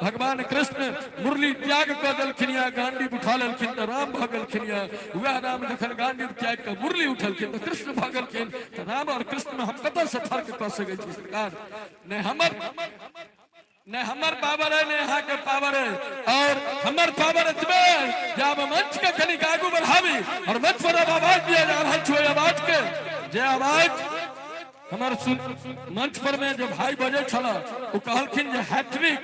भगवान कृष्ण मुरली त्याग कऽ देलखिन या गांडीव उठा लेलखिन तऽ राम भऽ गेलखिन या वएह राम जखन गांडीव त्याग कऽ मुरली उठेलखिन तऽ कृष्ण भऽ गेलखिन। तऽ राम और कृष्ण में हम कतऽ से फर्क कऽ सकै छी सरकार? नहि हमर, नहि हमर पावर है, नहि अहाँके पावर है। और हमर पावर एतबे है जे आब मंच के कनिक आगू बढ़ाबी और मंच पर अब आवाज दिया जा रहल छै। ओहि आवाज के जे आवाज हमर मंच पर में जे भाई बजै छल ओ कहलखिन जे हैट्रिक,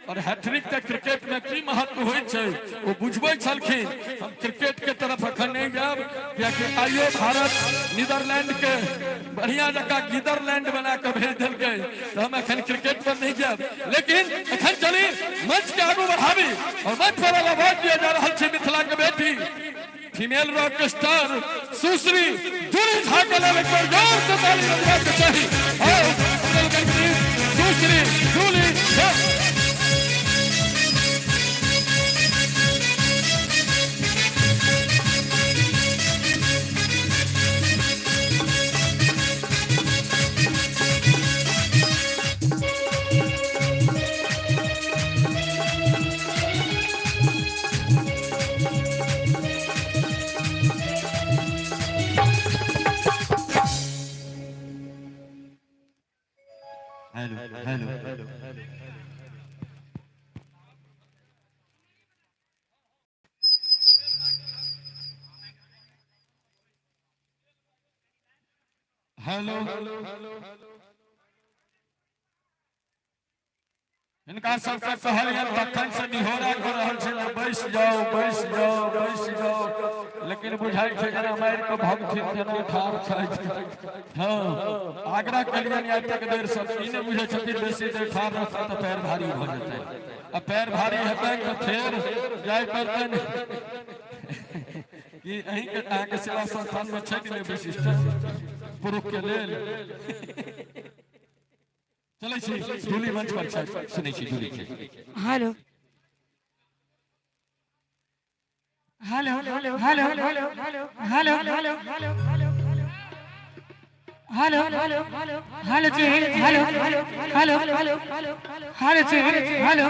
और हैट्रिक के क्रिकेट में की महत्व होइ छै ओ बुझबै छलखिन। हम क्रिकेट के तरफ अखन नहीं जायब, कियाकि आइयो भारत नीदरलैंड के बढ़िया जकाँ नीदरलैंड बना के भेज देलकै, तऽ हम अखन क्रिकेट पर नहीं जायब। लेकिन अखन चली मंच के आगू बढ़ाबी और मंच पर आवाज दिया जा रहल छै मिथिला के बेटी फीमेल रॉक स्टार सुश्री जूली झा के लेल एक बार जोर से ताली बजबा के चाही। और सुश्री Juli Jha. Hello hello hello. हिनका सबके कहलियनि तखन से निहोरा कऽ रहल छै जे बैस जाउ, बैस जाउ, बैस जाउ, लेकिन बुझाइ छै जेना मारि कऽ भगथिन तेना ठाढ़ छथि। हँ, आग्रह केलियनि एतेक देर से, ई नहि बुझै छथिन बेसी देर ठाढ़ रहता तऽ पैर भारी भऽ जेतै, आ पैर भारी हेतनि तऽ फेर जाय पड़तनि। कि अहींके अहाँके सेवा संस्थान मे छै कि नहि विशिष्ट पुरुष के लेल? चलै छी, जूली मंच पर छै, सुनै छी जूली के। Hello hello hello hello hello hello hello hello जी हेलो हेलो हेलो जी हेलो।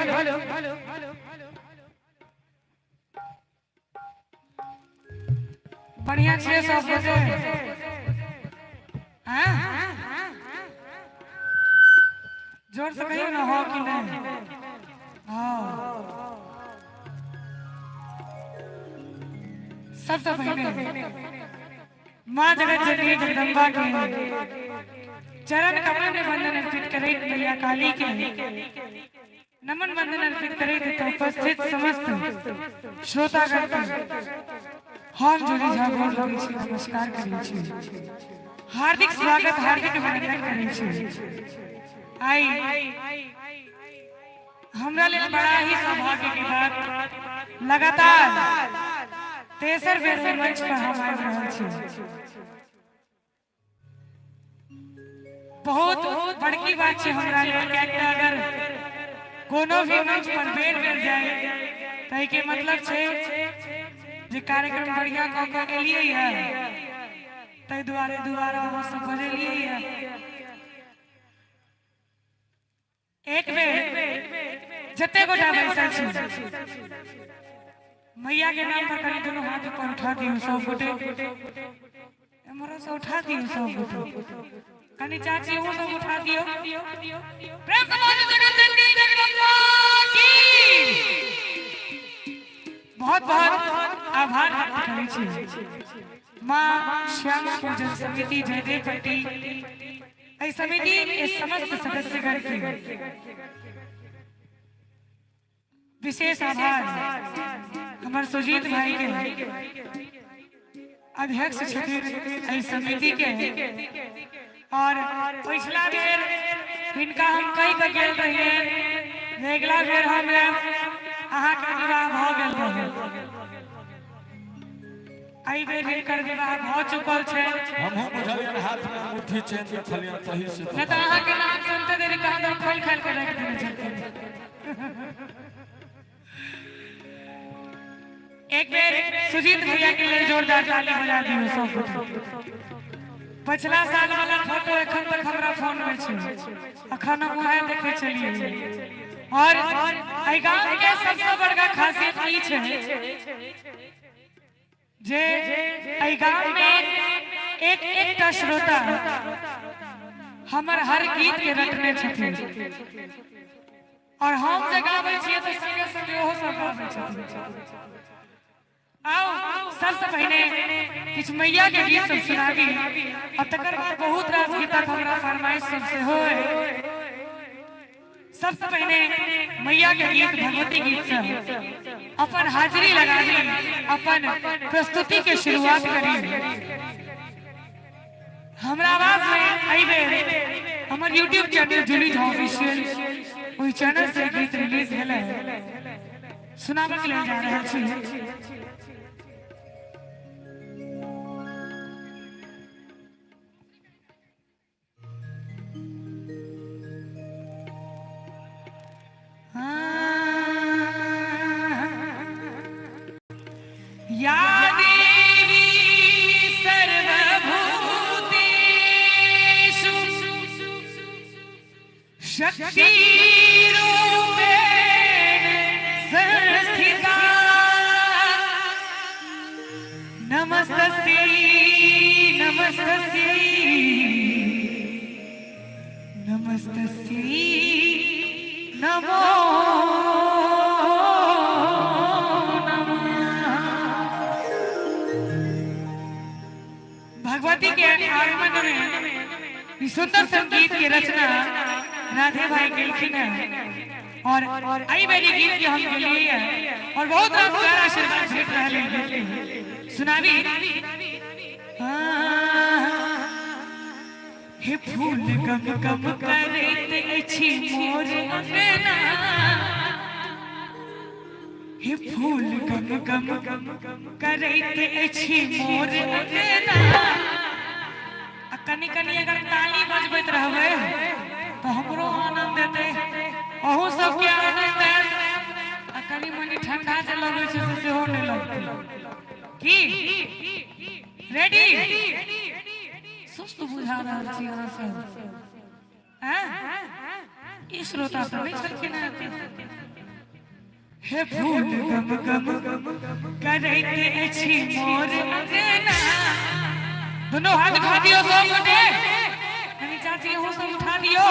बढ़िया छियै सब गोटे? हाँ? जोर से कहियो ना, हो कि नहीं? हाँ। सबसे पहले माँ जगत जननी जगदम्बा के चरण कमल में वंदन अर्पित करैत, मैया काली के नमन वंदन अर्पित करैत एतऽ उपस्थित समस्त श्रोतागण के हम जूली झा गोर लगै छी, नमस्कार करै छी, हार्दिक स्वागत, हार्दिक अभिनंदन करै छी। आइ हमरा लेल बड़ा ही सौभाग्य के बात, लगातार तेसर बेर एहि मंच पर हम आबि रहल छी। बहुत बड़की बात छै हमरा लेल, कियाकि अगर कोनो भी मंच पर बेर बेर जाय ताहिके मतलब छै जे कार्यक्रम बढ़िया कऽ के एलियै है, ताहि दुआरे दुबारा अहाँ सब बजेलियै है। एक बेर जते गोटा बैसल छी, मैया के नाम पर कनि दुनू हाथ ऊपर उठा दियौ सब गोटे, एम्हरो से उठा दियौ सब गोटे, कनि चाची अहूँ सब उठा दियौ। प्रेम से बोलो जगत जननी जगदम्बा की। बहुत बहुत आभार व्यक्त करै छी माँ श्यामा पूजन समिति जयदेव पट्टी एहि समिति के समस्त सदस्यगण के विशेष आभार। हमर सुजीत भाई के अध्यक्ष छथिन एहि समिति के, और पिछला बेर हिनका हम कहि के गेल रहिए जे अगिला बेर हम आयब अहाँके विवाह भऽ गेल रहै। एहि बेर हिनकर विवाह भऽ चुकल छै। हमहूँ बुझलियनि हाथ में अंगूठी चेन देखलियनि तही से। नहि तऽ अहाँके नाम सुनते देरी कहाँ दन खोलि खालि के राखि देने छलखिन। एक बेर सुजीत भैया के लेल जोरदार ताली बजा दियौ सब गोटे। पछिला साल वाला फोटो एखन तक हमरा फोन में छै, अखन हम उएह देखै छलियै। और एहि गाम के सबसे बड़का खासियत ई छै जे एहि गाम में एक एकटा श्रोता हमर हर गीत के रटने छथिन और हम जे गाबै छियै तऽ संगे संगे ओहो सब गाबै छथिन। आओ सबसे पहिने किछु मैया के गीत सब सुनाबी और तकर बाद बहुत रास गीतक हमरा फरमाइश सब सेहो अइ। सबसे पहिने मैया के गीत भगवती गीत से अपन हाजिरी लगाबी, अपन प्रस्तुति के शुरुआत करी। हमरा आवाज में एहि बेर हमर YouTube channel Julie Jha official, ओहि चैनल से गीत रिलीज भेलै, सुनाबऽ के लेल जा रहल छी। या देवी सर्वभूतेषु शक्तिरूपेण संस्थिता, नमस्तस्यै नमस्तस्यै नमस्तस्यै नमो नमः। भगवती के आगमन में ई सुंदर संगीत के रचना राधे भाई केलखिन है और एहि बेरी गीत के हम गेलिए है और बहुत रास प्यार आशीर्वाद भेट रहल है गीत के। सुनाबी। हाँ, हे फूल गम गम करैत अछि मोर अंगना, हे फूल गम गम करैत अछि मोर अंगना। आ कनि कनि अगर ताली बजबैत रहबै तऽ हमरो आनंद एतै, अहूँ सबके आनंद आयत। आ कनि मनि ठंडा जे लगै छै से सेहो नहि लगतै। की रेडी? सुस्त बुझा रहल छी अहाँ सब। आँय? ई श्रोता तऽ नहि छलखिन हेँ। हे फूल गम गम करैत अछि मोर अंगना। दुनू हाथ उठा दियौ सब गोटे। कनि चाची अहूँ सब उठा दियौ।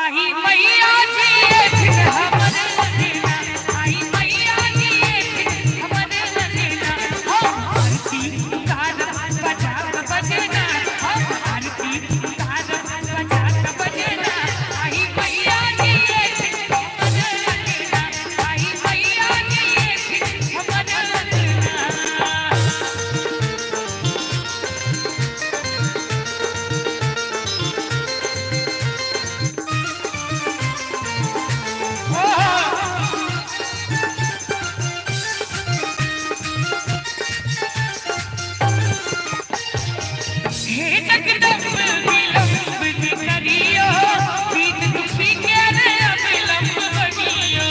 आही मैया जी एथिन हमर अंगना, आही मैया जी एथिन हमर अंगना, हम आरती उतारब बजा कऽ बजना, हम आरती उतारब बजा कऽ बजना, आही मैया जी एथिन हमर अंगना, आही मैया जी एथिन हमर अंगना। हे जगदम्ब विलम्ब न करियो, दीन दुखी के रे अविलंब बनियो।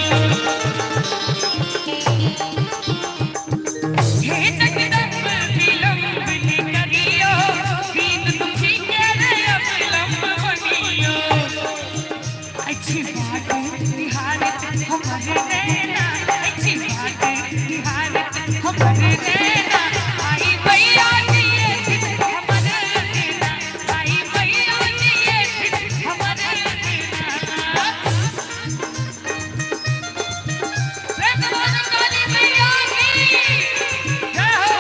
हे जगदम्ब विलम्ब न करियो, दीन दुखी के रे अविलंब बनियो। अच्छी बात निहारत हमर नैना, अच्छी बात निहारत हमर नैना, आई मैया जी एथिन हमर अंगना, आई मैया जी एथिन हमर अंगना। प्रेम से बोलो काली मैया की जय हो।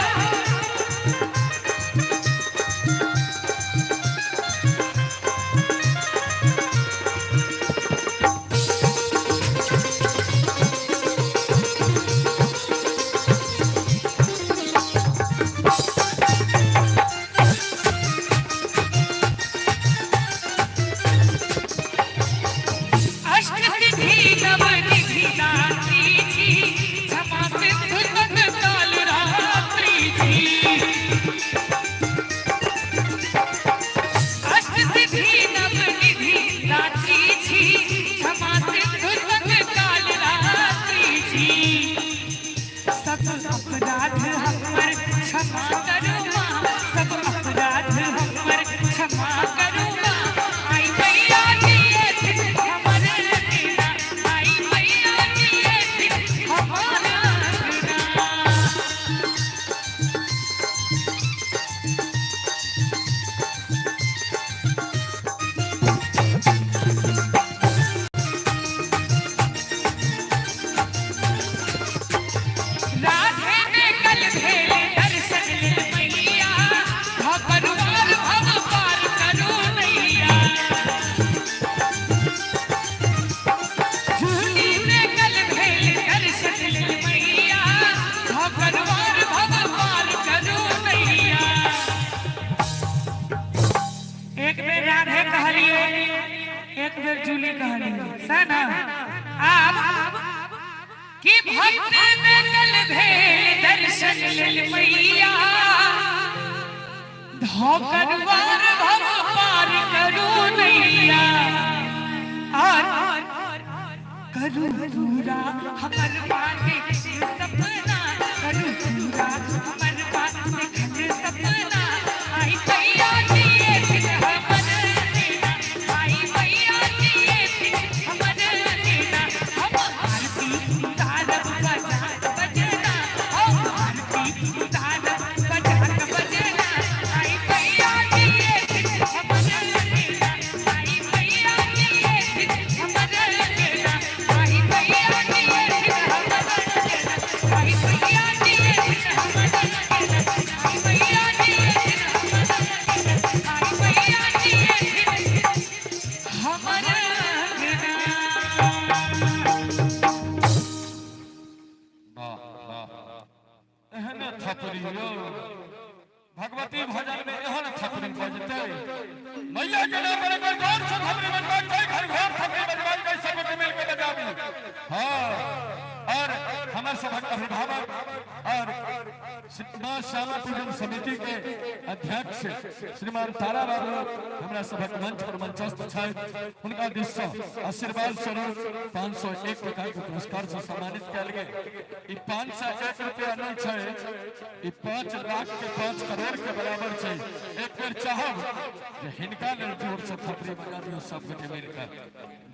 जल्दी कहली सह ना। आब कि भक्त बेकल भेल दर्शन लेल मैया, धोकरवार भव पार करू नैया, और करू पूरा हमर बाटे सपना, करू पूरा हमर बाटे सपना, आई मैया दिए फिर हमर लेना, आई मैया दिए फिर हमर लेना, हम आरती उतारब बजा बजना, हम आरती उतारब बजा बजना, आई मैया दिए फिर हमर लेना, आई मैया दिए फिर हमर लेना, आई मैया दिए फिर हमर लेना, आई मैया दिए फिर हमर लेना, आई मैया दिए फिर हमर लेना, आई मैया दिए फिर हमर लेना। वाह वाह, एहन थपड़ी यौ भगवती भजन में एहन थपड़ी बजतै। मैया के नाम पर एक बार जोर से थपड़ी बजबाक चाही, घर घर थपड़ी बजबाक चाही, सब गोटे मिल के बजाबी। हाँ, और हमर सभक अभिभावक और माँ श्यामा पूजन समिति के अध्यक्ष श्रीमान तारा बाबू हमरा सभक मंच पर मंचस्थ छथि, हुनका दिस सँ आशीर्वाद स्वरूप 501 टका के पुरस्कार से सम्मानित कयल गेल। ई 501 रुपया नहीं छै, ई 5 लाख के 5 करोड़ के बराबर छै। एक बेर चाहब जे हिनका लेल जोर से थपड़ी बजा दियौ सब गोटे मिलकर।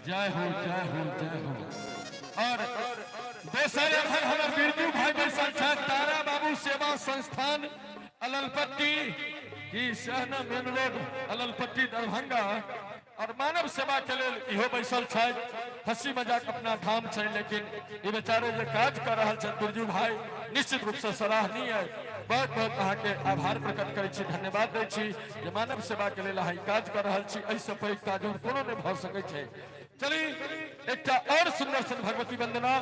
जय हो, जय हो, जय हो। और दोसर एखन हमर बिरजू भाई बैसल छथि, तारा बाबू सेवा संस्थान अललपट्टी की सहना मेन रोड अललपट्टी दरभंगा, और मानव सेवा के लेल इहो बैसल छथि। हंसी मजाक अपना धाम छै, लेकिन ई बेचारे जे काज कर रहल छथि बिरजू भाई, निश्चित रूप से सराहनीय है। बहुत बहुत अहाँके आभार प्रकट करै छी, धन्यवाद दै छी जे मानव सेवा के लेल अहाँ ई काज कर रहल छी। एहिसँ पैघ काज और कोनो नहि भऽ सकै छै। चली एकटा और सुंदर सन भगवती वंदना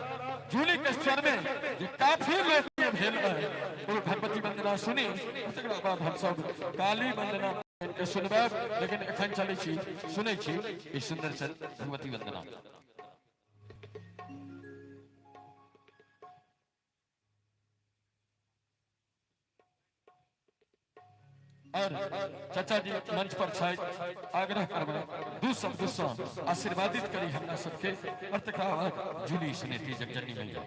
जूली के स्वर में जे काफी लोकप्रिय भेल रहे, ओ भगवती वंदना सुनी, तकरा बाद हम सब काली वंदना के सुनबै। लेकिन एखन चलै छी, सुनै छी ई सुंदर सन भगवती वंदना। और चाचा जी मंच पर छथि, आग्रह करबै दू शब्द सँ आशीर्वादित करी हमरा सबके, और तकरा बाद जूली सुनेती जगजननी मैया।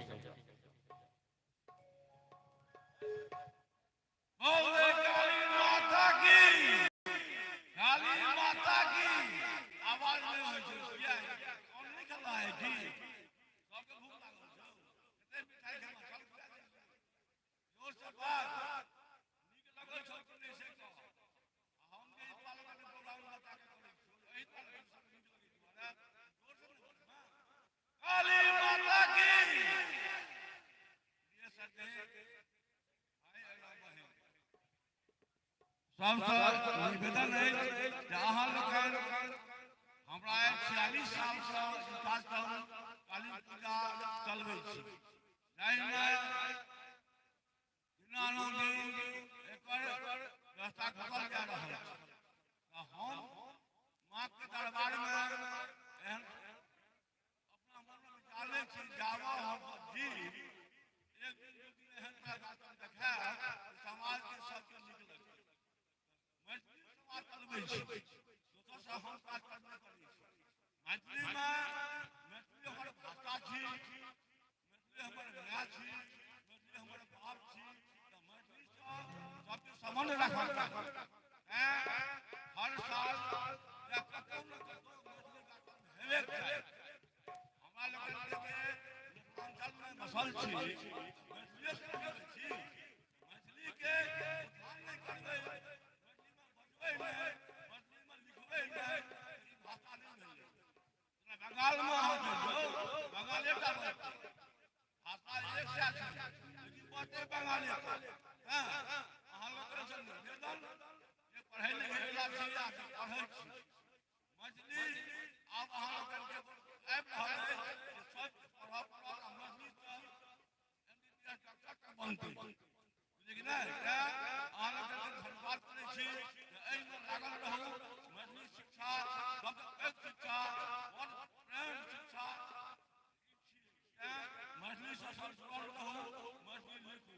बोले काली माता की, काली माता की। आवाज नहीं होइ छै किया? कौन नहीं खेला है की? सबके भूख लागल छौ, कते मिठाई खेला, चल खिला दे। जोर से बात, नीक लगल छौ कि नहि से कह। आ हम जे ई पालन के प्रोग्राम बता के करै छियौ, एहि पालन सब नीक लगै छौ ने? जोर से ने बोल, हाँ। काली माता की। ये सजे आइ अयलहुँ बहिन, सबसँ निवेदन अछि जे अहाँ लोकनि हमरा 46 सालसँ ई कार्यक्रम काली पूजा चलबै छी, जाहिमे दिनानुदिन एकर व्यवस्था करल जा रहल छै। तऽ हम माँके दरबारमे एहन अपना मनमे विचारने छी, जाबऽ हम जी एक दिन दू दिन एहन कार्यक्रम देखायब, समाजके सबके नीक लगतै। मैथिली समाज चलबै छी, दोसरसँ हम कार्यक्रम नहि करै छी। मैथिलीमे, मैथिली हमर भाषा छी, मैथिली हमर माय छी, मैथिली हमर बाप छी, तऽ मैथिलीसँ सबके सम्बन्ध राखबाक चाही। तेँ हर साल या कतहु ने कतहु मैथिली कार्यक्रम हेबे चाही। हमरा लोकनि जे मिथिलाञ्चलमे बसल छी, मैथिलीएसँ ने जीबै छी। मैथिलीके उत्थान नहि करबै, मैथिलीमे बजबै नहि, मैथिलीमे लिखबै नहि, ई भाषा नहि भेलै। जेना बंगालमे अहाँ जइयौ, बंगालेटा बजतै, भाषा एक सए छै लेकिन बजतै बंगाले। हँ, अहाँ लोकनिसँ निवेदन जे पढ़ै लिखै वला छी आ जे पढ़ै छी मैथिली, आब अहाँ लोकनिके आबि रहल अछि जे सबके पढ़ऽ पड़त आ मैथिलीसँ एमबीबीएस डॉक्टर तक बनतै, बुझलियै कि नहि? तेँ अहाँ लोकनिके धन्यवाद करै छी जे एहिमे लागल रहू। मैथिली शिक्षा सबसँ पैघ शिक्षा, बड़ एहन शिक्षा ई छी। तैं मैथिलीसँ सब जुड़ल रहू, मैथिली लिखू।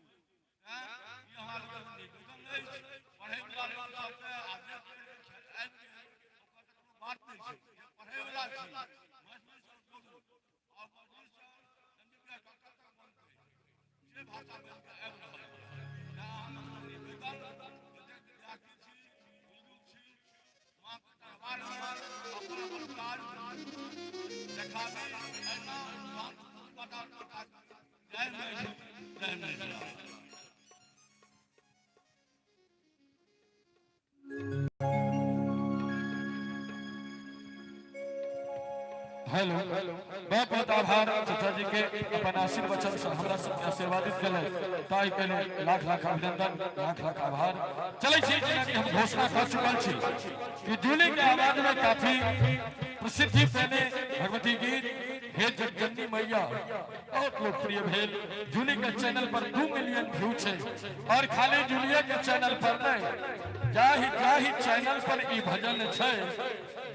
तैं ई हमरा लोकनिक निवेदन अछि। पढ़ैवला लोक सबके आ जे आबि गेल ओकर तऽ कोनो बात नहि छै। जे पढ़ैवला छी मैथिलीसँ जुड़ू आओर मैथिलीसँ एमबीबीएस डॉक्टर तक बनतै से भाषा बनि कऽ आबि रहल अछि। तैं अहाँ लोकनिक निवेदन, जतेक विद्यार्थी छी, बुजुर्ग छी, माँके दरबारमे अपन अपन काज देखाबी। एहिना शान्तिपूर्ण वातावरण। जय मैथिली, जय मिथिला। हेलो, बहुत बहुत आभार चाचा जी के, अपन आशीर्वचन से हमरा सबके आशीर्वादित केलक, ताहि के लेल लाख लाख अभिनंदन, लाख लाख आभार। चलै छी, जेना कि हम घोषणा कर चुकल छी कि जूली के आवाज में काफी प्रसिद्धि पेने भगवती गीत हे जगजननी मैया बहुत लोकप्रिय भेल। जूली के चैनल पर 2 मिलियन व्यू छै और खाली जूलिया के चैनल पर नहीं, जाहि जाहि चैनल पर ई भजन छै,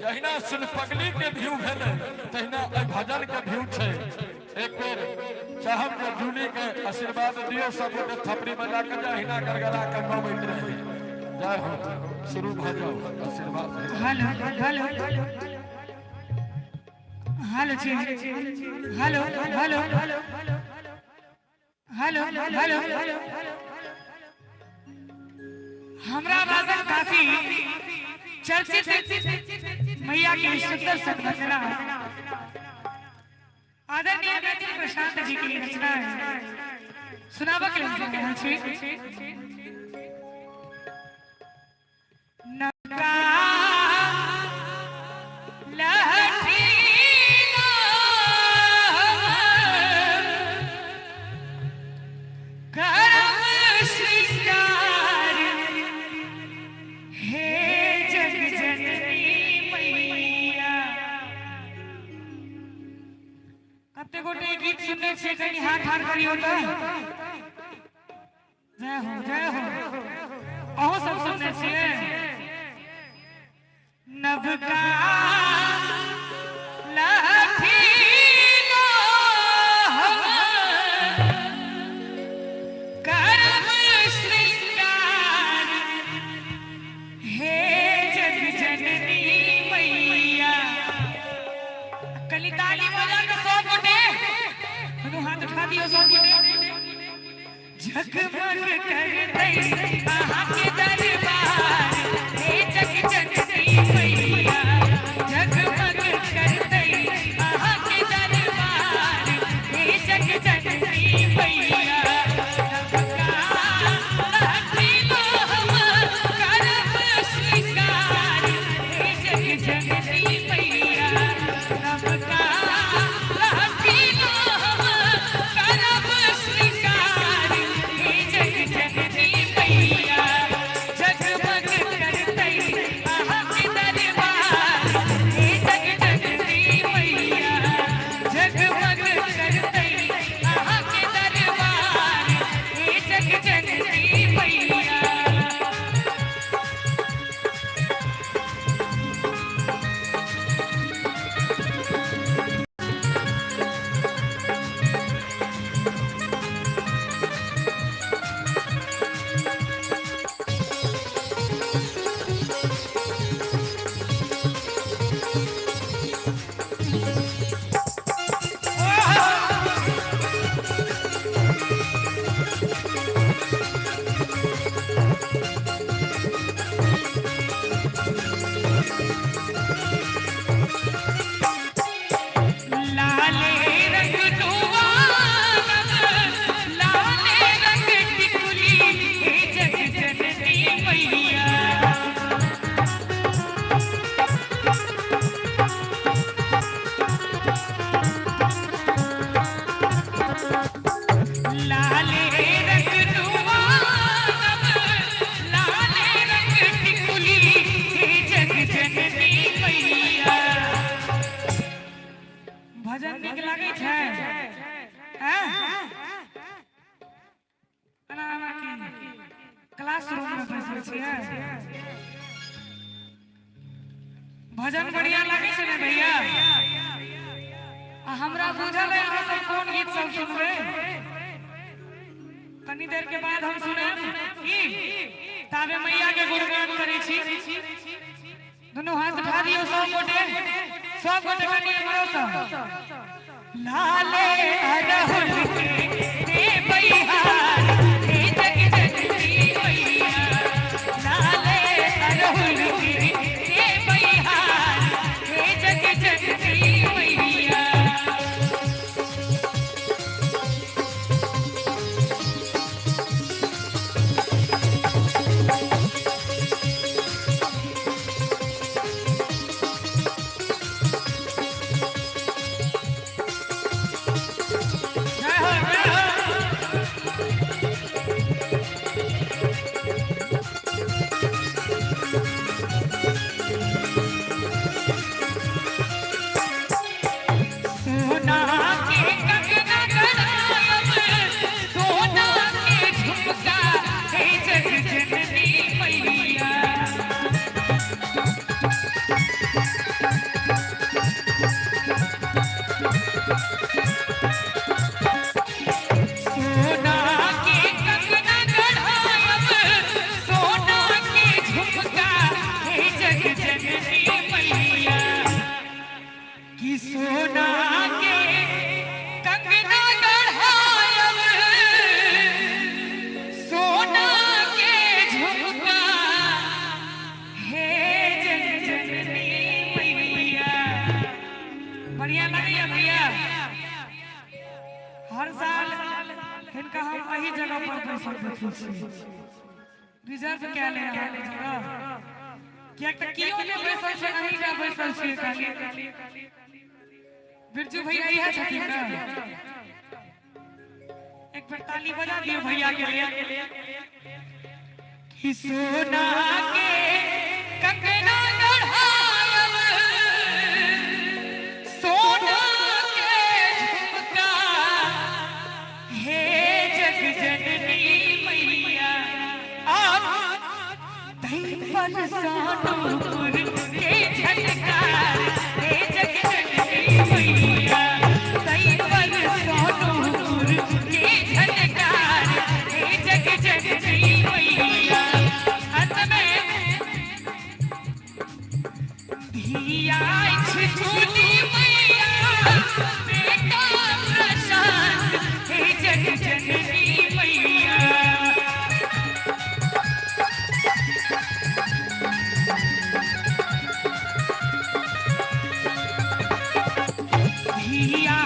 जहिना सुन पगली के व्यू भेलै तहिना एहि भजन के व्यू छै। एक बेर चाहब जे जूली के आशीर्वाद दियो सब गोटे थपड़ी बजा के, जहिना गड़गड़ा के गबैत रही। जय हो, शुरू भऽ जाओ, आशीर्वाद। हेलो हेलो हेलो जी, हेलो हेलो हेलो हेलो। हमरा बाजल काफी चर्चित मैया की सुंदर संरचना आदरणीय नितिन प्रशांत जी की रचना है, सुनाबक लेल जा रहल छी। नका लहठी करम श्रृंगार हे जग जननी मैया। कते गोटे ई गीत सुनने छियै? कनि हाथ हाथ करियौ तऽ। जय हो, जय हो। अहूँ सब सुनने छियै? नवका लाठी करम श्रृंगार हे जग जननी मैया। कनि ताली बजा के सब गोटे, दुनू हाथ उठा दियौ सब गोटे। जगमग करतै अहाँके दरबार हे जग जननी मैया। जगमग करतै अहाँके दरबार हे जग जननी मैया। नवका लाठी हम करब श्रृंगार हे जग जननी मैया। नवका लाठी हम करब श्रृंगार हे जग जननी मैया। जगमग करतै अहाँके दरबार हे जग जननी मैया। जगमग करतै अहाँके दरबार हे जग जननी मैया। लाले रंग दुआनब, लाले रंग टिकुली हे जग जननी मैया। लाले रंग दुआनब, लाले रंग टिकुली हे जग जननी मैया। भजन नीक लागै छै? हैं? एना एना की क्लासरूम में बैसबै छियै? भजन बढ़िया लागै छै ने भैया? हमरा बुझल है अहाँ सब कोन गीत सब सुनबै। कनी देर के बाद हम सुनाएब की ताबे मैया के गुणगान करै छी। दुनू हाथ उठा दियौ सब गोटे, सब गोटे कनी एम्हरो सँ। लाले अरहुल के देबै हार, हे जग जननी मैया। लाले अरहुल के देबै हार, हे जग जननी मैया। जय हो, जय हो। सोना के कंगना गड़ायब, सोना के झुमका, हे जग जननी मैया। सोना के कंगना गढ़ायब, सोना के झुमका, हे जग जननी मैया। कि सोना के कंगना गढ़ायब, सोना के झुमका, हे जग जननी मैया। बढ़िया लगैया भैया। हर साल हिनका हम एही जगह पर बैसल देखै छी। रिजर्व कए ले अहाँके जगह, किएक तऽ केओ नहि बैसल छै, अहीं जा बैसल छियै खाली। बिरजू भैया इएह छथिन ने? एक बेर ताली बजा दियौ भैया के लिए। कि सोना के कंगना गढ़ायब, सोना के झुमका, हे जग जननी मैया। आप दही पर सोनपुर के झनकार, हे जग जननी मैया। दही पर सोनपुर के झनकार, हे जग जननी मैया। अंत में धिया झूली मैया, बेटा प्रशांत, हे जग जननी मैया। धिया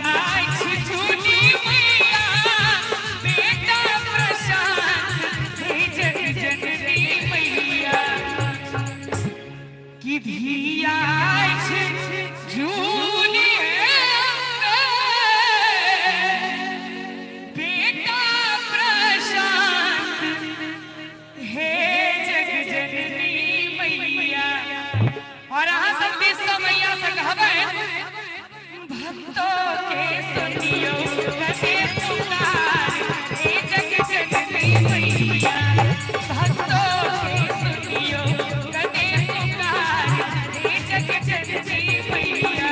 झूली मैया, बेटा प्रशांत, हे जग जननी मैया। कि धिया झूली बेटा प्रशांत, हे जग जननी मैया। और अहाँ सब दिस सँ मैया से कहबै, भक्तों के सुनियो कहे पुकार, हे जग जननी मैया। भक्तों के सुनियो कहे पुकार, हे जग जननी मैया।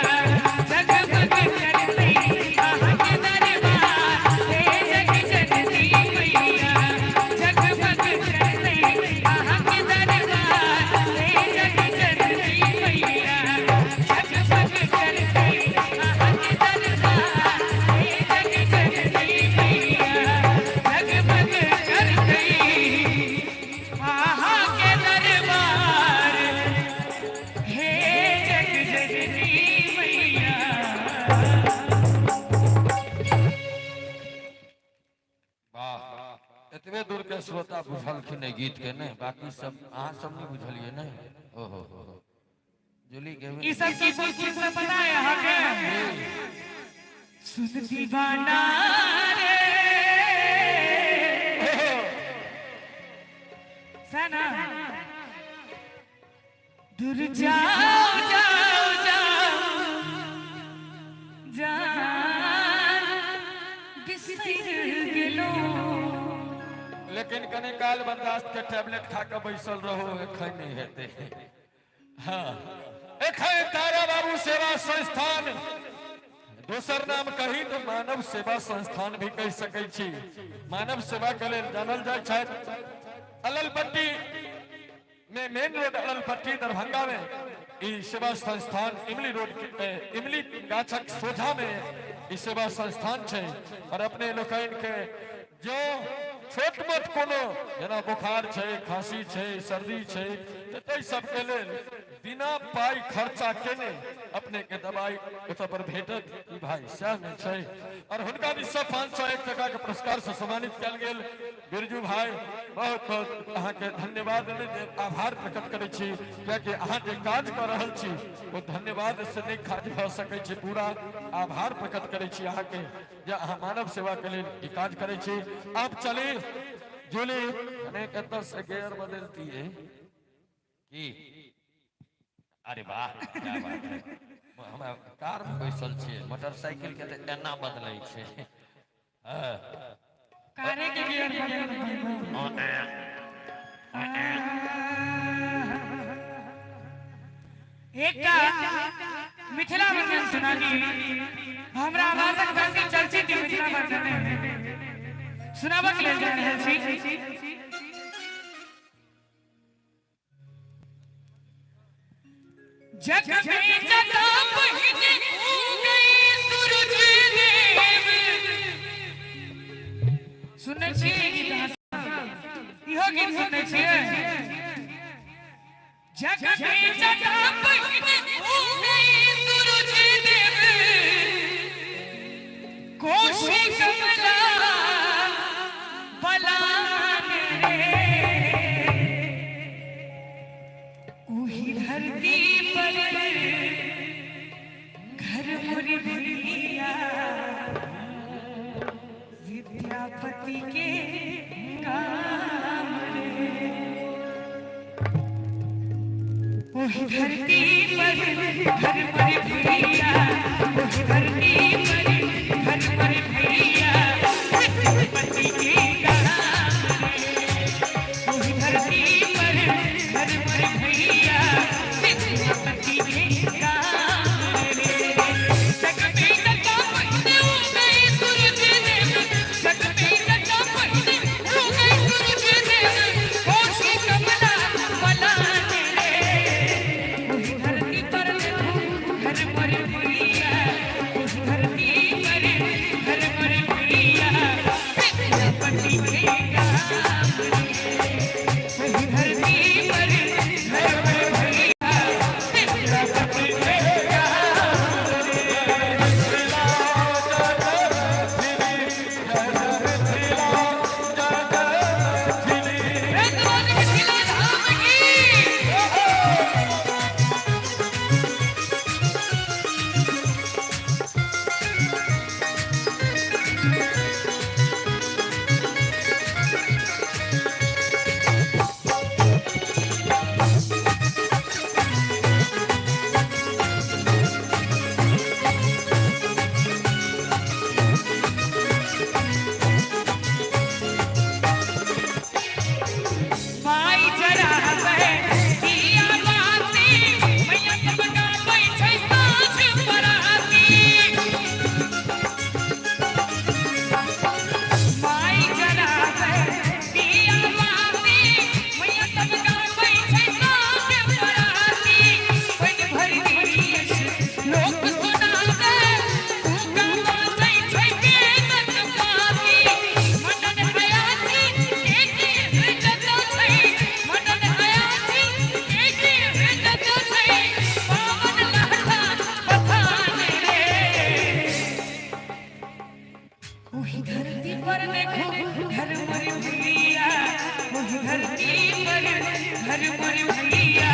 जगमग करतै अहाँके दरबार, हे जग जननी मैया। जगमग करतै अहाँके दरबार, हे जग जननी मैया। जगमग करतै अहाँके दरबार, हे जग जननी मैया। जगमग करतै अहाँके दरबार, हे जग जननी मैया। वाह, एतबे दूर के श्रोता बुझलखिन एहि गीत के नहि, बाकी सब अहाँ सब नहि बुझलियै नहि। ओहो हो हो, जूली के ई सब की सुन से पता है अहाँके? सुन दीवाना रे सना, दूर जाओ जाओ जाओ, जान बिसर गेलो। लेकिन कनी काल बर्दाश्त के टैबलेट खा के बैसल रहो, एखन नहीं हेतै। हाँ, एखन तारा बाबू सेवा संस्थान दोसर नाम कही तऽ मानव सेवा संस्थान भी कहि सकै छी। मानव सेवा के लेल जानल जाइ छथि। अललपट्टी में मेन रोड अललपट्टी दरभंगा में ई सेवा संस्थान इमली रोड के इमली गाछक सोझा में ई सेवा संस्थान छै। और अपने लोकनि के जो छोट मोट कोनो जेना बुखार छै, खांसी छै, सर्दी छै, तऽ ताहि सबके लेल बिना पाइ खर्चा केने अपने के दवाई ओतऽ पर भेटत। ई भाई सएह ने छै। और हुनका भी सब 501 टका के पुरस्कार से सम्मानित कयल गेल। बिरजू भाई बहुत बहुत अहाँके धन्यवाद, आभार प्रकट करै छी, कियाकि अहाँ जे काज कऽ रहल छी ओ धन्यवाद से नहि काज भऽ सकै छै। पूरा आभार प्रकट करै छी अहाँके जे अहाँ मानव सेवा के लेल ई काज करै छी। आप चली जूली अनेक एतऽ से गेयर बदलती है की? अरे वाह, क्या बात है। हमरा कार में बैसल छियै, मोटरसाइकिल के तऽ एना बदलै छै। हाँ। कारे के गियर बदल। एकटा मिथिला वर्जन सुना दी। हमरा आवाजक बेसी चर्चित मिथिला वर्जन सुनाबक लेल जा रहल छी। जग में जगा पहिने उगई सूरज देव। सुनने छियै गीत अहाँ सब? इहो गीत सुनने छियै। जग में जगा पहिने उगई सूरज देव, कोशी कमला बलान रे, ओही धरती पर घर मोर भैया विद्यापति के गाम रे, ओही धरती पर घर मोर भैया, ओही धरती पर घर मोर भैया विद्यापति के गाम रे, ओही धरती पर घर मोर भैया विद्यापति के गाम रे। जग में जगा पहिने उगई सूरज देव, जग में जगा पहिने उगई सूरज देव, कोशी कमला बलान रे, ओही धरती पर देखू घर मोर भैया, ओही धरती पर घर मोर भैया विद्यापति के गाम रे, ओही धरती पर घर मोर भैया विद्यापति के गाम रे। रंगवन मिथिला धाम की। माई जराबै दिया बाती, मैया सब गाबै छै साँझ पराती। माई जराबै दिया बाती, मैया सब गाबै छै साँझ पराती। पन भरि देश लोक सुनाबै, सुगा बाजै छै वेदक पाती। मनन हयाती के हृदय छै, मनन हयाती के हृदय छै, पावन लहठा बथान रे, ओही धरती पर देखो घर मोर भैया, ओही धरती पर घर मोर भैया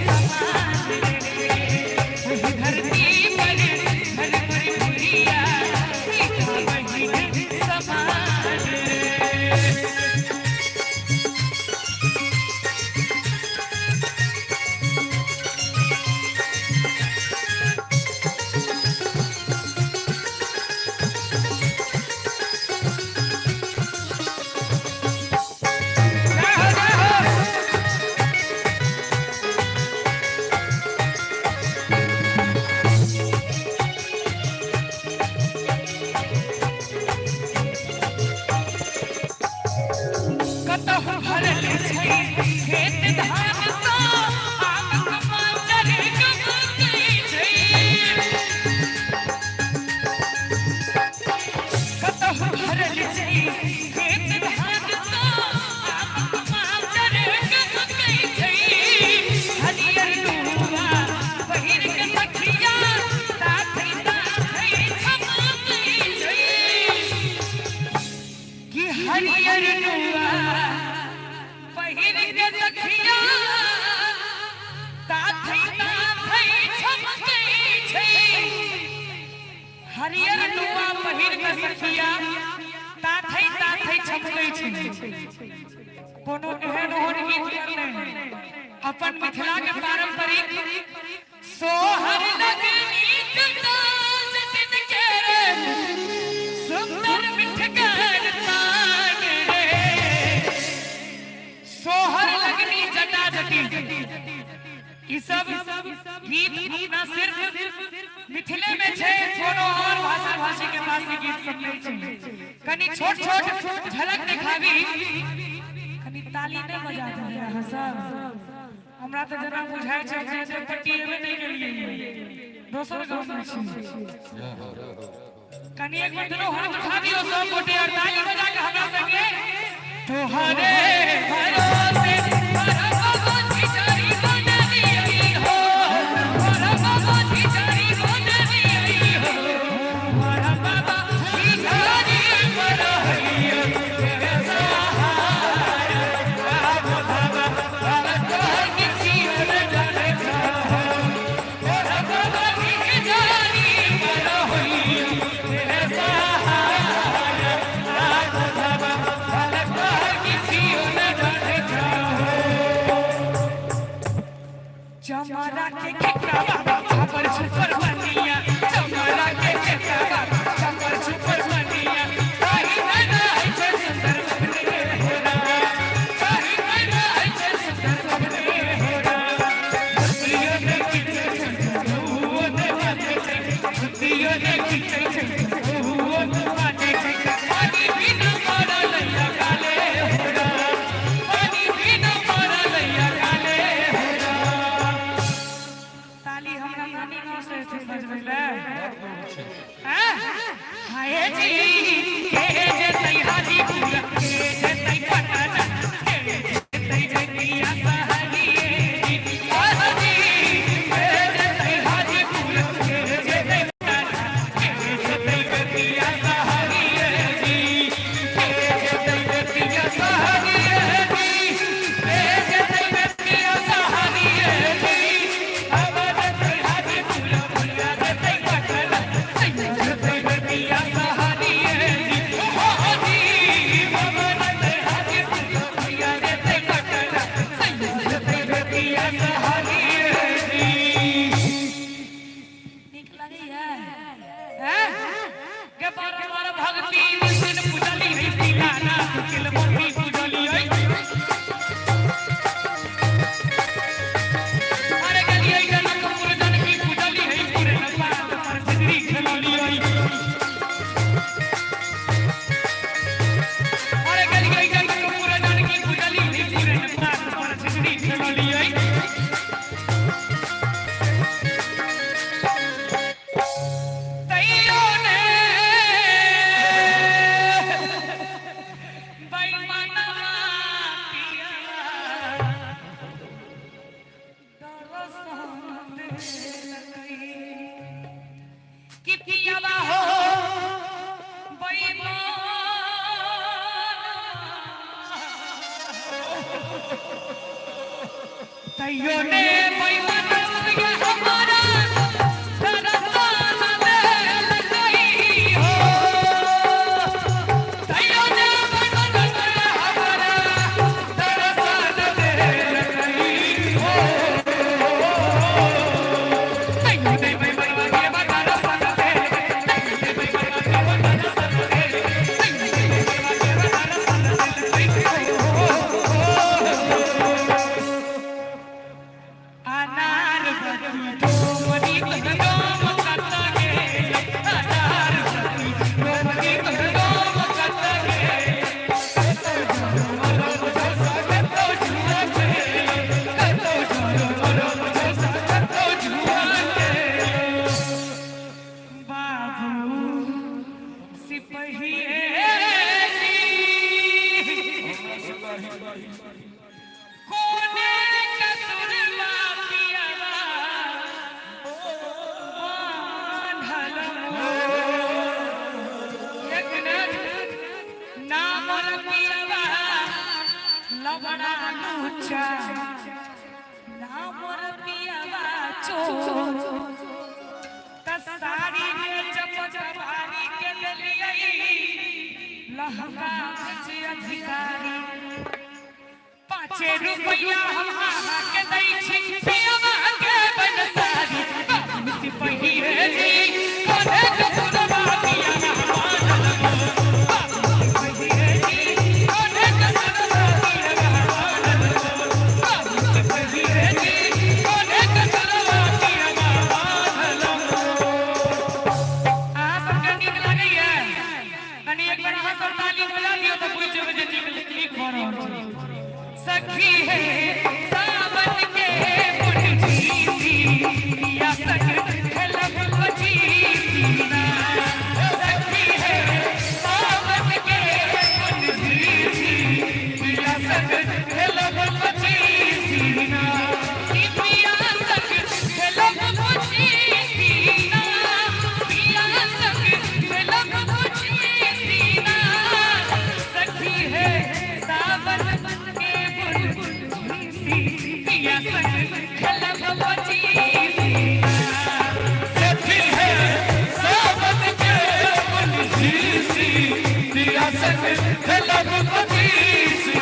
समान रे, ओही धरती पर घर मोर भैया सीता बहिन समान रे। जय हो, जय हो। भरल छै खेत धान सँ आमक मांजर गमकै छै। कतहु भरल छै खेत धान सँ आमक मांजर गमकै छै। हरियर नुआ पहिर के सखिया ताथै ताथै छमकै छै। कि हरियर नुआ पहिर के सखिया ताथै ताथै छमकै छै। हरियर नुआ पहिर के सखिया ताथै ताथै छमकै छै। कोनो एहन ओहन गीत पर नहि, अपन मिथिला के पारंपरिक सोहर लगनी जटिन के रे, सुंदर मिठगर तान रे। सोहर लगनी जटा जटिन, ई सब गीत अपना सिर्फ मिथिले में छै, कोनो और भाषा भाषी के पास ई गीत सब नहीं छै। कनी छोट छोट झलक दिखाबी, कनी ताली नहीं बजा दिए अहाँ सब। हमरा तऽ जेना बुझाइ छै अपने जे पट्टी एबे नहि केलियै, दोसर गाँव में छी। कनी एक बेर दुनू हाथ उठा दियौ सब गोटे और ताली बजा के हमरा संगे। तोहरे भरोसे भरम खिचड़ी बनली हो, भरम खिचड़ी बनली हो, भरम खिचड़ी बनली हो। चमरा के खेतवा छपर छुपर बनिया, चमरा के खेतवा छपर छुपर बनिया, काहि नै रहै छै सुंदर बने होरा, काहि नै रहै छै सुंदर बने होरा। बुद्धियो ने खींचै छै, बहुओ ने बाजै छै, बुद्धियो ने खींचै छै, बहुओ ने बाजै छै। पानी बिना मरलैया काले होरा, पानी बिना मरलैया काले होरा। ताली हमरा नानी गाँव से एथिन बजबै लए। हैं? हाय जी, के जेतै हाजीपुर, के जेतै पटना, के जेतै बेतिया सहरिये जी। हाय जी, के जेतै हाजीपुर, के जेतै पटना, के जेतै बेतिया सहरिये जी। के जेतै बेतिया सहरिये जी, के जेतै बेतिया सहरिये जी। अब जेतै हाजीपुर, भैया जेतै पटना, जेतै बेतिया सहरिये जी। हो जी, बाबा जेतै हाजीपुर, भैया जेतै पटना, जेतै बेतिया सहरिये जी। नीक लगैया हैं? के बार बार भक्ति दिन पूजली है दीनाना किलमती पूजली है। अरे गलियै जनकपुर जनकी पूजली है, पूरे पात पर छितरी खेलली है। अरे गलियै जनकपुर जनकी पूजली है, पूरे पात पर छितरी खेलली है। तैयो ने बेईमानवा पिया दरसन देलकै। कि पियावा हो बेईमान, तैयो ने बेईमानवा पिया हमारा दरसन देलकै हो। तैयो ने बेईमानवा हमारा दरसन देलकै हो। तैयो ने बेईमानवा के दरसन देलकै, तैयो ने बेईमानवा के दरसन देलकै, तैयो ने बेईमानवा के दरसन देलकै हो। ऊंचा नाम पियावा चोर त साड़ी में चमक भारी के देलियै लहंगा बेच अधिकारी 5 रुपया हम अहाँ के दै छी पियावा के बनसारी बाबू सिपाही हे जी कोने कसुरवा पियावा बान्हल बाबू सिपाही हे जी कोने कसुरवा पियावा बान्हल बाबू सिपाही हे जी कोने कसुरवा पियावा बान्हल। अहाँ सबके नीक लागैया? कनी एक बेर अहाँ सब ताली बजा दियौ तऽ बुझि जेबै जे नीक नीक भऽ रहल छै। सखी है सावन के मुरझी पिया संग खेलब पचीसी। सखी है सावन के मुरझी पिया संग खेलब पचीसी। ई पिया संग खेलब पचीसी। पिया संग खेलब पचीसी। सखी है सावन के मुरझी पिया संग खेलब पचीसी। सखी है सावन के मुरझी पिया संग खेलब पचीसी।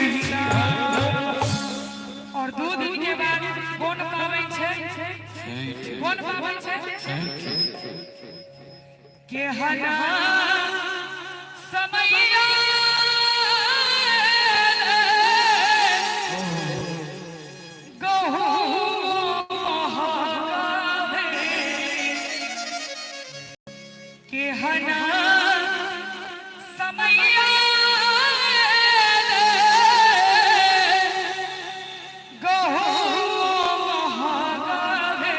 और 2 दिन के बाद कोन पाबनि छै? कोन पाबनि छै? केहना समैया गहूम महावे केहना समैया गहूम महावे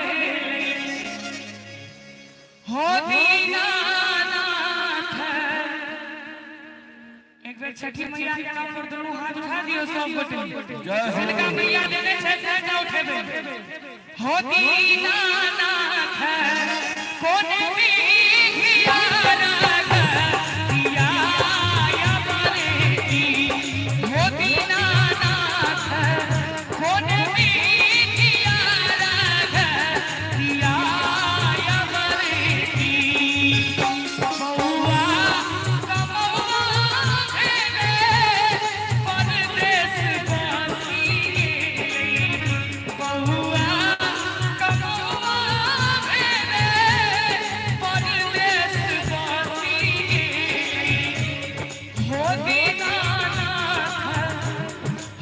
हो दीनानाथ। एक बेर छठी मैया के नाम पर दोनों हाथ उठा दियो सब गोटे। जिनका मैया देने छै से ना उठेबै। हो दीनानाथ कोने बिघिया राग दिया या बरे। हो दीनानाथ कोने बिघिया राग दिया या बरे। बौआ कमौआ भेले परदेस बासी गेलै। बौआ कमौआ भेले परदेस बासी गेलै। हो दीनानाथ,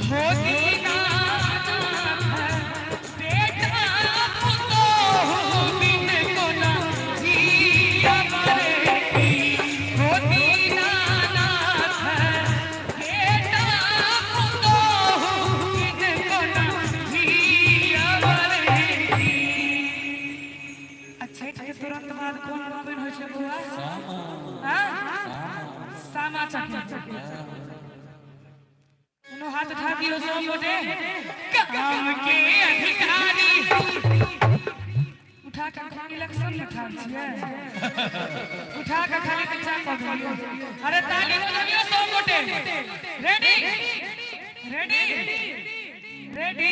हो दीनानाथ, बेटा पुतोहु बिन कोना जिया मरे। हो दीनानाथ, बेटा पुतोहु बिन कोना जिया मरे। आ छठि के तुरंत बाद कोन पाबनि होइ छै बौआ? हाँ? सामा चकेवा। दोनों हाथ उठा दियो सब गोटे। काम के अधिकारी उठा के खाली इलेक्शन में ठाड़ छियै। उठा के खाली बच्चा कऽ दियौ। अरे ताली बजाबियौ सब गोटे। Ready ready ready.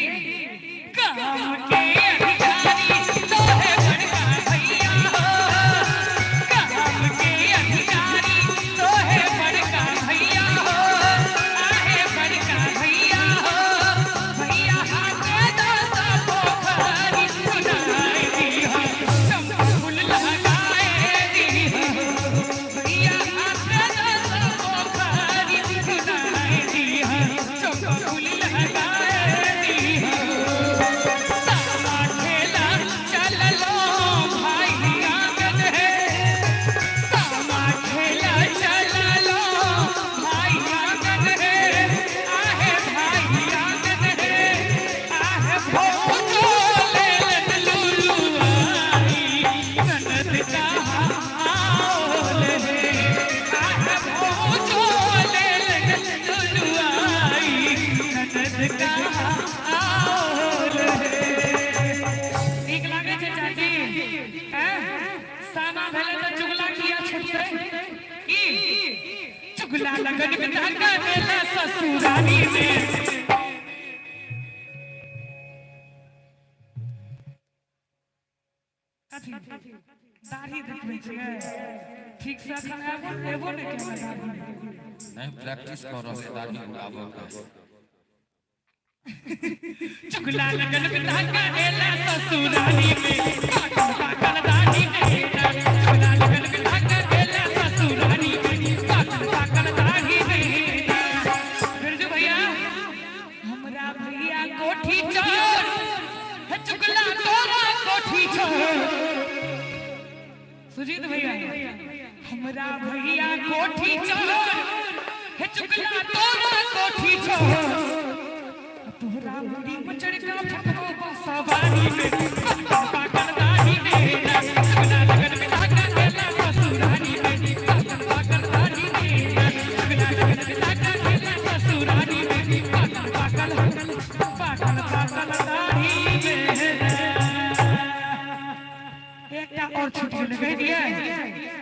काम के अधिकारी तोहे बड़का भैया हो। काम के अधिकारी तोहे बड़का भैया हो। आहे बड़का भैया हो। भैया हाथे दस पोखरी सुनाई दिहो। चंपा लगाए दिहो। भैया हाथे दस पोखरी सुनाई दिहो। चंपा लगाए दिहो। सामा खेला चललो भाई आंगन है। सामा खेला चललो भाई आंगन है। आहे भाई आंगन है। आहे भौजो लेलन लुलु आई ननद कहा आओल है। आहे भौजो लेलन लुलु आई ननद कहा आओल है। नीक लागै छै चाची? हैं? सामा भेलै तऽ चुगला किया छुटतै? की चुगला लगन बिता करेला ससुरारी में। ठीक से अखन आबो एबो नहि केलक दाढ़ी। नहीं, प्रैक्टिस कर रहले दाढ़ी उड़ाबऽ के। चुगला लगन बिता करेला ससुराली में, पाकल पाकल दाढ़ी में ना। चुगला लगन बिता करेला ससुराली में, पाकल पाकल दाढ़ी में ना। बिरजू भैया, हमरा भैया कोठी चोर हे, चुगला तोरा कोठी चोर। सुजीत भैया, हमरा भैया कोठी चोर हे, चुगला तोरा कोठी चोर। तोरा मुड़ी मचड़ का फटको सवारी में, पागल दाढ़ी में ना। चुगला लगन बिता करेला ससुरारी में, पागल पागल दाढ़ी में ना। चुगला लगन बिता करेला ससुरारी में, पागल पागल पागल पागल दाढ़ी में ना। एकटा और छूट गेलै, कहि दिए,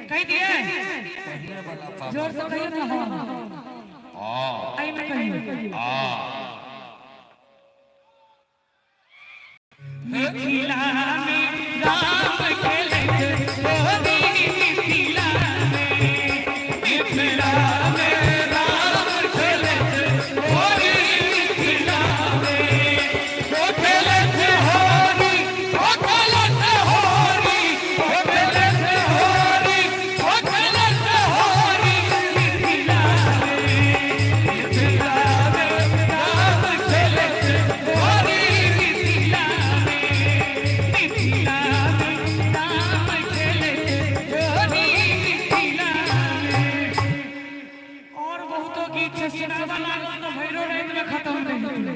कहि दिए। पहले वाला पापा। जोर से कहियो ना। हाँ। हाँ। एहिमे कहियो। हाँ। मिथिला में राम खेलत होरी, मिथिला में, मिथिला में राम खेलत होरी, मिथिला में ओ खेलत होरी, ओ खेलत होरी, ओ खेलत होरी, ओ खेलत होरी, मिथिला में, मिथिला में राम खेलत होरी, मिथिला में, मिथिला में राम खेलत होरी, मिथिला में। और बहुतो गीत छै, सुनाबऽ लागल तऽ भैरो राति में खत्म नहि हेतै।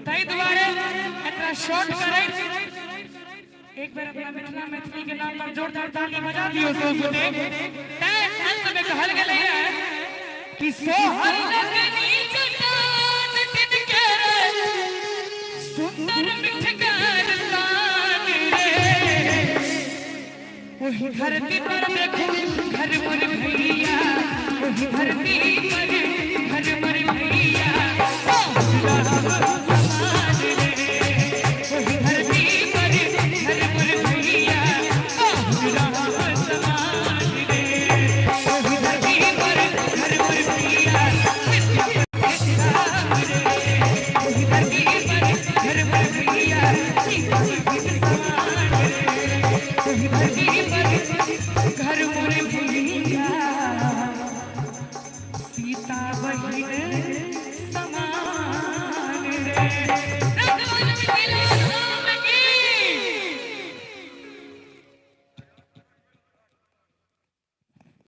ताहि दुआरे एकरा शॉर्ट करैत एक बेर अपना मिथिला मैथिली के नाम पर जोरदार ताली बजा दियौ सब गोटे। तैं अंत में कहल गेलै है कि सोहर लगनी चट्टान तिनके रे, सुंदर मिठगर तान रे, ओही धरती पर देखू घर मोर भैया।